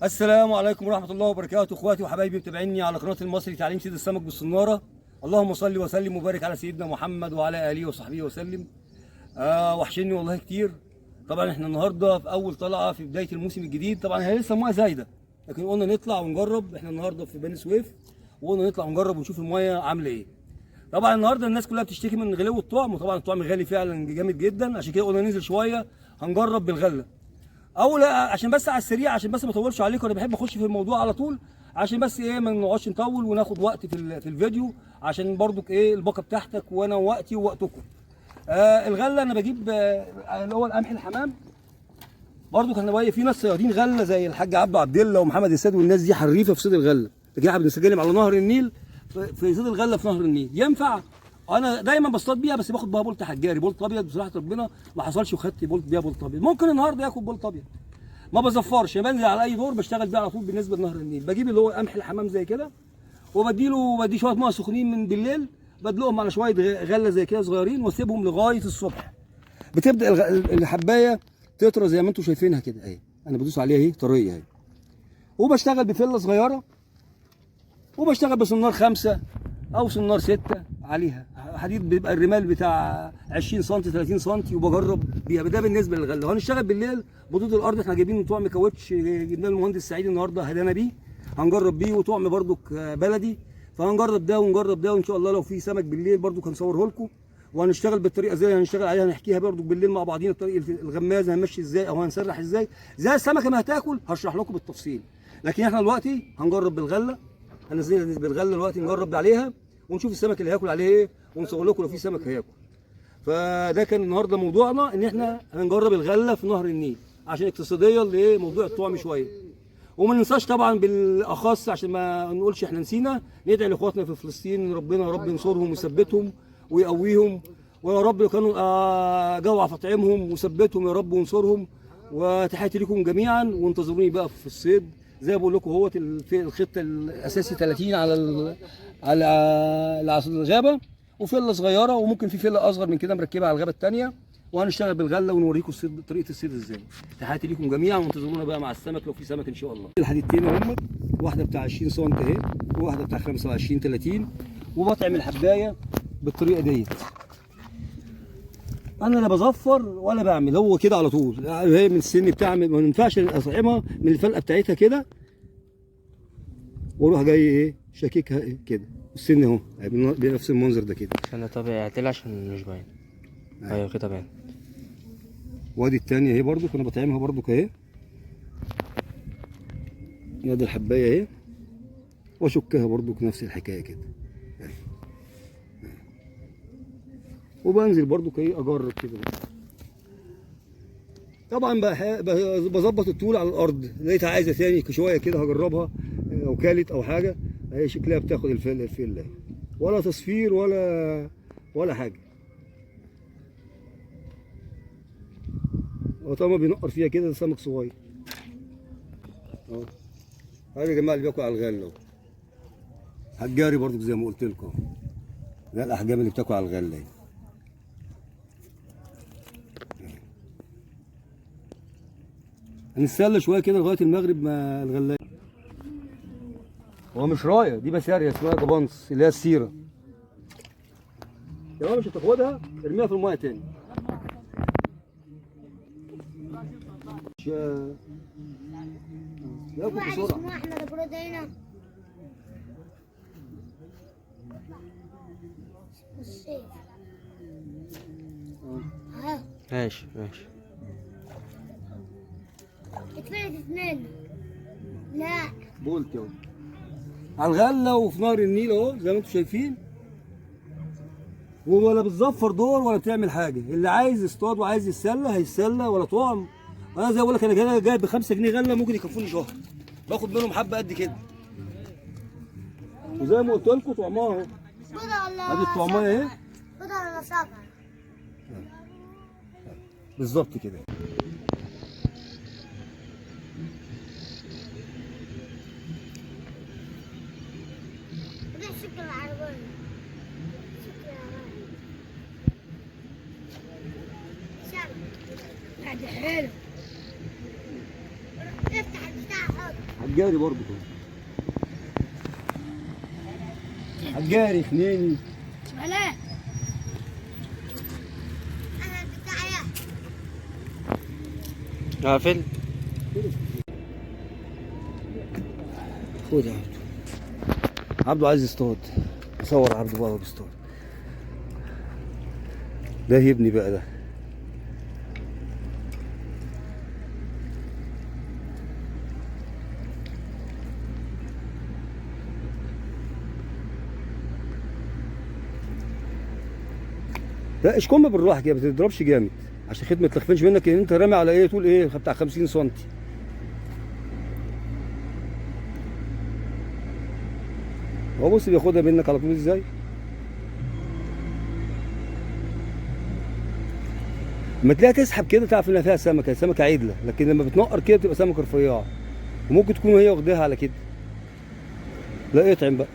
السلام عليكم ورحمة الله وبركاته، اخواتي وحبايبي متابعيني على قناة المصري تعليم صيد السمك بالصنارة. اللهم صل وسلم وبارك على سيدنا محمد وعلى آله وصحبه وسلم. وحشني والله كتير. طبعا احنا النهارده في اول طلعة في بداية الموسم الجديد، طبعا هي لسه المية زايدة، لكن قلنا نطلع ونجرب. احنا النهارده في بني سويف وقلنا نطلع ونجرب ونشوف المية عاملة ايه. طبعا النهارده الناس كلها بتشتكي من غلو الطعم، وطبعا الطعم غالي فعلا جامد جدا، عشان كده قلنا ننزل شوية هنجرب بالغلة. اول عشان بس على السريع، عشان بس ما اطولش عليكم، انا بحب اخش في الموضوع على طول عشان بس ايه ما نقعدش نطول وناخد وقت في الفيديو، عشان برضك ايه الباقه بتاعتك وانا وقتي ووقتكم. الغلة انا بجيب اللي هو القمح الحمام. برضو كان بقى في ناس صيادين غله زي الحاج عبده عبد الله ومحمد السيد والناس دي حريفه في صيد الغلة، لكن احنا بنتكلم على نهر النيل في صيد الغلة في نهر النيل ينفع. انا دايما بصطاد بيها، بس باخد بيها بولت حجاري، بولت ابيض بصراحة ربنا ما حصلش وخدت بولت بيها بولت ابيض. ممكن النهارده ياكل بولت ابيض، ما بزفرش، بنزل على اي دور بشتغل بيه على طول. بالنسبة لنهر النيل بجيب اللي هو قمح الحمام زي كده، وبديله بدي شوية مية سخنين من بالليل، بدلقهم على شوية غله زي كده صغيرين، واسيبهم لغاية الصبح. بتبدا الحبايه تطرى زي ما انتم شايفينها كده اهي، انا بدوس عليها اهي طرية اهي. وبشتغل بفله صغيرة، وبشتغل بصنار 5 او صنار 6 عليها حديد، بيبقى الرمال بتاع 20 سم 30 سم، وبجرب بيها. ده بالنسبة للغله. هنشتغل بالليل بدود الارض، احنا جايبين طعم كاوتش جبناه المهندس سعيد النهارده هدانا بيه، هنجرب بيه، وطعم برضك بلدي، فهنجرب ده ونجرب ده، وان شاء الله لو في سمك بالليل برضك هنصوره لكم. وهنشتغل بالطريقة ازاي هنشتغل عليها هنحكيها برضك بالليل مع بعضينا، الطريقة الغمازه هنمشي ازاي او هنسرح ازاي، زي السمكة ما هتاكل هشرح لكم بالتفصيل. لكن احنا دلوقتي هنجرب بالغله، هننزل بالغله دلوقتي نجرب عليها ونشوف السمك اللي هياكل عليه ايه، ونصور لكم لو في سمك هياكل. فده كان النهارده موضوعنا، ان احنا هنجرب الغلة في نهر النيل عشان اقتصادية لموضوع الطعم شوية. وما ننساش طبعا بالاخص عشان ما نقولش احنا نسينا، ندعي لاخواتنا في فلسطين، ربنا يا رب ينصرهم ويثبتهم ويقويهم، ويا رب كانوا جوع في اطعمهم وثبتهم يا رب وانصرهم. وتحياتي لكم جميعا، وانتظروني بقى في الصيد. زي ما بقول لكم اهوت الخطة الاساسي 30 على على الغابة، وفيلا صغيرة، وممكن في فيلا اصغر من كده مركبها على الغابة الثانية، وهنشتغل بالغله ونوريكم الصيد طريقه الصيد ازاي. تحياتي لكم جميعا، وانتظرونا بقى مع السمك لو في سمك ان شاء الله. الحديدتين اهم، واحدة بتاع 20 سم اهي، وواحدة بتاع 25 30، وبطعم الحبايه بالطريقة ديت. انا لا بزفر ولا بعمل، هو كده على طول، هي من السن بتاع ما ينفعش اطعمها من الفلقه بتاعتها كده، واروح جاي ايه شاككها إيه كده، السن اهو بنفس المنظر ده كده. استنى طب اعتل عشان مش باين. ايوه كده باين. وادي التانية اهي برضو كنا بطعمها برضو اهي، ادي الحبايه اهي، واشكها برضو نفس الحكاية كده، وبنزل برضو ايه اجرب كده. طبعا بظبط الطول على الارض، لقيتها عايزه تاني شوية كده هجربها لو كالت او حاجة، هي شكلها بتاخد الفل اهي، ولا تصفير ولا حاجة. هو طالما بينقر فيها كده ده سمك صغير اهو. هذا يا جماعة اللي بياكل على الغلة اهو، حجاري برضو زي ما قلت لكم، ده الاحجام اللي بتاكل على الغلة اهي. هنستنى شوية كده لغاية المغرب ما الغلايه. هو مش رايه دي، بسارية اسمها جبانس اللي هي السيرة. يا مش هتاخدها ارميها في المية تاني. مش ياكل بسرعة. احنا هنا. ماشي ماشي. اتفلتت منه. لا بولت اهو على الغلة وفي نهر النيل اهو زي ما انتم شايفين، ولا بتزفر دور ولا بتعمل حاجة. اللي عايز يصطاد وعايز يتسلى هيتسلى، ولا طعم. انا زي ما بقول لك انا جايب ب 5 جنيه غله ممكن يكفوني شهر، باخد منهم حبه قد كده. وزي ما قلت لكم طعمها اهو، ادي الطعمية اهي بيضة ولا صفرا بالظبط كده. ده شكل العربية، شكل العربية. سمك. لا ده حلو. افتح البتاع حط. حجاري برضه كده. حجاري خنيني. بلاش. انا بتاعي. قافل. خد يا عبدو. عبدو عايز يصطاد. صور عبدو بقى وهو بيصطاد. ده يبني بقى ده. لا اشكم بالراحة كده، ما تضربش جامد عشان خدمة ما تلخفنش منك، ان انت رامي على ايه طول ايه بتاع 50 سم. هو بص بياخدها منك على طول ازاي. لما تلاقيها تسحب كده تعرف انها فيها سمكة، سمكة عدله، لكن لما بتنقر كده بتبقى سمكة رفيعة، وممكن تكون هي واخداها على كده. لا اطعم بقى.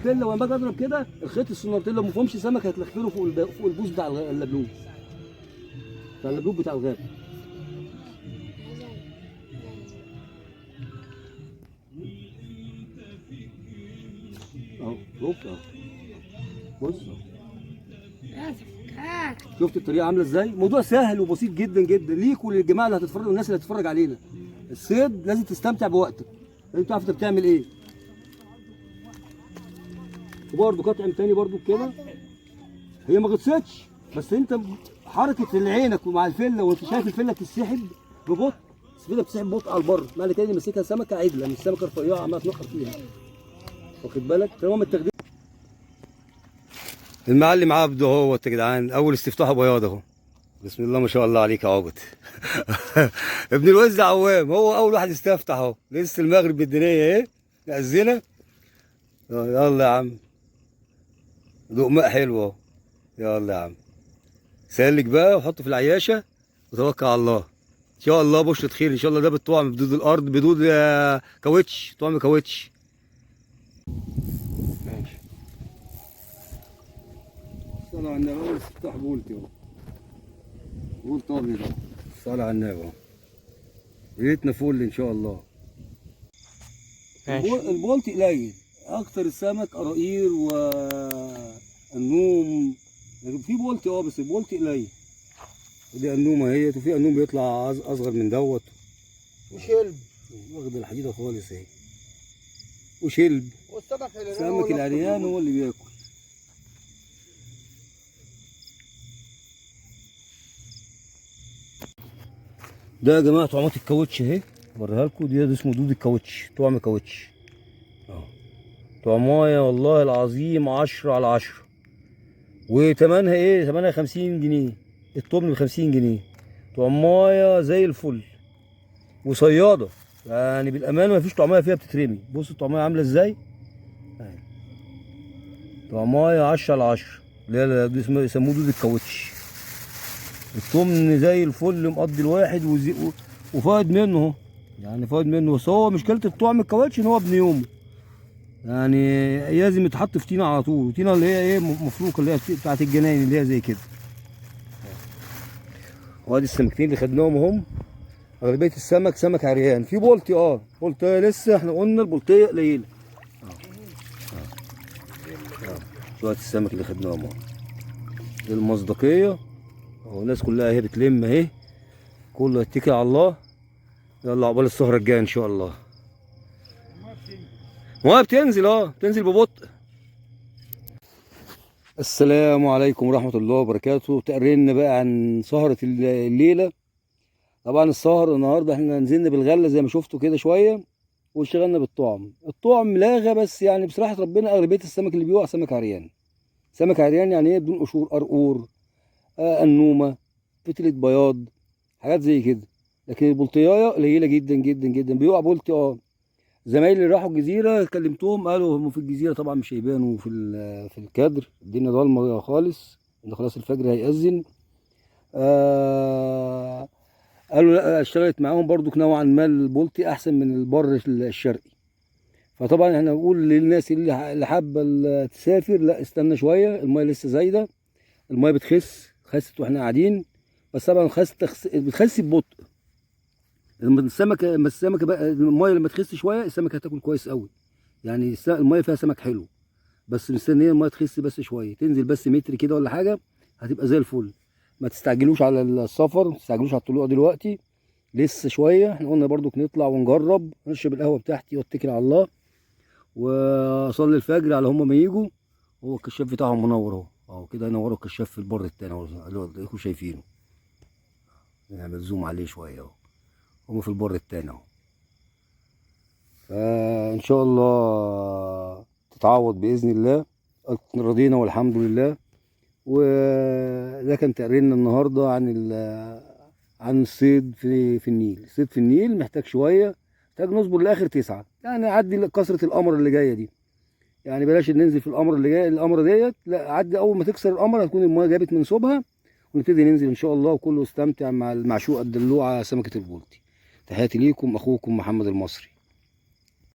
لو انا باجي اضرب كده الخيط السنارتين لو ما فيهمش سمك هتلخفنه فوق البوز بتاع اللبلوب، بتاع اللبلوب بتاع الغاب. اهو شوف اهو، بص شفت الطريقة عامله ازاي؟ موضوع سهل وبسيط جدا جدا ليك وللجماعه اللي هتتفرج والناس اللي هتتفرج علينا. الصيد لازم تستمتع بوقتك، لازم تعرف انت بتعمل ايه. وبرده قطعم تاني برده كده، هي ما غطستش بس انت حركة عينك ومع الفلة وانت شايف الفلة بتسحب ببطء، الفلة بتسحب ببطء على البر، معنى كده ان ماسكها سمكة عدله مش سمكة رفيعة عماله تنقر فيها، واخد بالك؟ طالما ما التغذية. المعلم عبده اهوت يا جدعان، اول استفتاح بياض اهو، بسم الله ما شاء الله عليك يا عبد. ابن الوز عوام هو اول واحد استفتح اهو، لسه المغرب بالدنيا ايه نأذنه. يلا يا عم لقمة حلوة اهو، يلا يا عم سلك بقى وحطه في العياشه وتوكل على الله. ان شاء الله بشرة خير ان شاء الله. ده بالطعم بدود الارض، بدود كاوتش، طعم كاوتش. ماشي. الصلاة على النبي. اول استفتاح بولتي اهو، بولت ابيض اهو. الصلاة على النبي اهو، ليلتنا فل ان شاء الله. ماشي. البولتي قليل، اكتر السمك قراقير والنوم، في بولتي بس البولتي قليل. دي النومة اهيت، وفي النوم بيطلع اصغر من دوت. وشلب واخد الحديدة خالص اهي، وشلب. والسمك العريان سمك العريان هو اللي بياكل. ده يا جماعة طعمات الكاوتش اهي، اوريها لكم. دي ده اسمه دود الكاوتش، طعم كاوتش اهو. طعمايه والله العظيم 10 على 10، وتمنها ايه؟ تمنها 50 جنيه، الطبن ب 50 جنيه. طعمايه زي الفل وصياده، يعني بالامانة مفيش طعميه فيها بتترمي. بص الطعمية عامله ازاي، طعمايه 10 على 10، اللي هي يسموه دود الكاوتش. الطمن زي الفل مقضي الواحد وفايد منه اهو، يعني فايد منه. بس هو مشكلة الطعم الكاوتش ان هو ابن يومه، يعني لازم يتحط في طينه على طول، وطينه اللي هي ايه مفروكه، اللي هي بتاعت الجناين اللي هي زي كده. وادي السمكتين اللي خدناهم اهم. اغلبية السمك سمك عريان، في بولتي بولتي لسه، احنا قلنا البولتيه قليله. شوية السمك اللي خدناهم اهو للمصداقيه اهو. الناس كلها اهي بتلم اهي، كله يتكل على الله. يلا عقبال السهرة الجاية ان شاء الله. المية بتنزل، بتنزل ببطء. السلام عليكم ورحمة الله وبركاته. تقرينا بقى عن سهره الليلة. طبعا السهر النهارده احنا نزلنا بالغله زي ما شفتوا كده شوية، واشتغلنا بالطعم. الطعم لاغه، بس يعني بصراحة ربنا اغلبية السمك اللي بيقع سمك عريان. سمك عريان يعني ايه؟ بدون قشور، قرقور، النومة، فتله بياض، حاجات زي كده. لكن البلطيايه قليله جدا جدا جدا، بيقع بلطي. زمايلي اللي راحوا الجزيرة كلمتهم، قالوا هم في الجزيرة طبعا مش هيبانوا في الكادر، الدنيا ضلمة خالص، ان خلاص الفجر هيأذن. قالوا لا، اشتغلت معاهم برضو نوعا ما البلطي احسن من البر الشرقي. فطبعا احنا بنقول للناس اللي حابة تسافر، لا استنى شوية، المية لسه زايدة، المية بتخس، خست واحنا قاعدين، بس طبعا خست بتخس ببطء. لما السمكة بقى المية لما تخس شوية السمكة هتاكل كويس قوي. يعني المية فيها سمك حلو، بس مستنيه المية تخس بس شوية، تنزل بس متر كده ولا حاجة، هتبقى زي الفل. ما تستعجلوش على السفر، ما تستعجلوش على الطلوع دلوقتي، لسه شوية. احنا قلنا برضو نطلع ونجرب، نشرب القهوة بتاعتي واتكل على الله واصلي الفجر على هما ما يجوا. هو الكشاف بتاعهم منور اهو، اهو كده ينوروا الكشاف في البر التاني اهو، اللي انتوا شايفينه. نعمل زوم عليه شوية اهو، هما في البر التاني اهو. فان شاء الله تتعوض باذن الله. رضينا والحمد لله. وده كان تقريرنا النهارده عن الصيد في النيل. الصيد في النيل محتاج شوية، محتاج نصبر لاخر 9، يعني عدي كسره القمر اللي جاية دي، يعني بلاش ننزل في القمر اللي جاي، القمر ديت لا، عدي اول ما تكسر القمر هتكون المايه جابت منسوبها، ونبتدي ننزل ان شاء الله. وكله استمتع مع المعشوقه الدلوعة سمكة البلطي. تحياتي ليكم، اخوكم محمد المصري.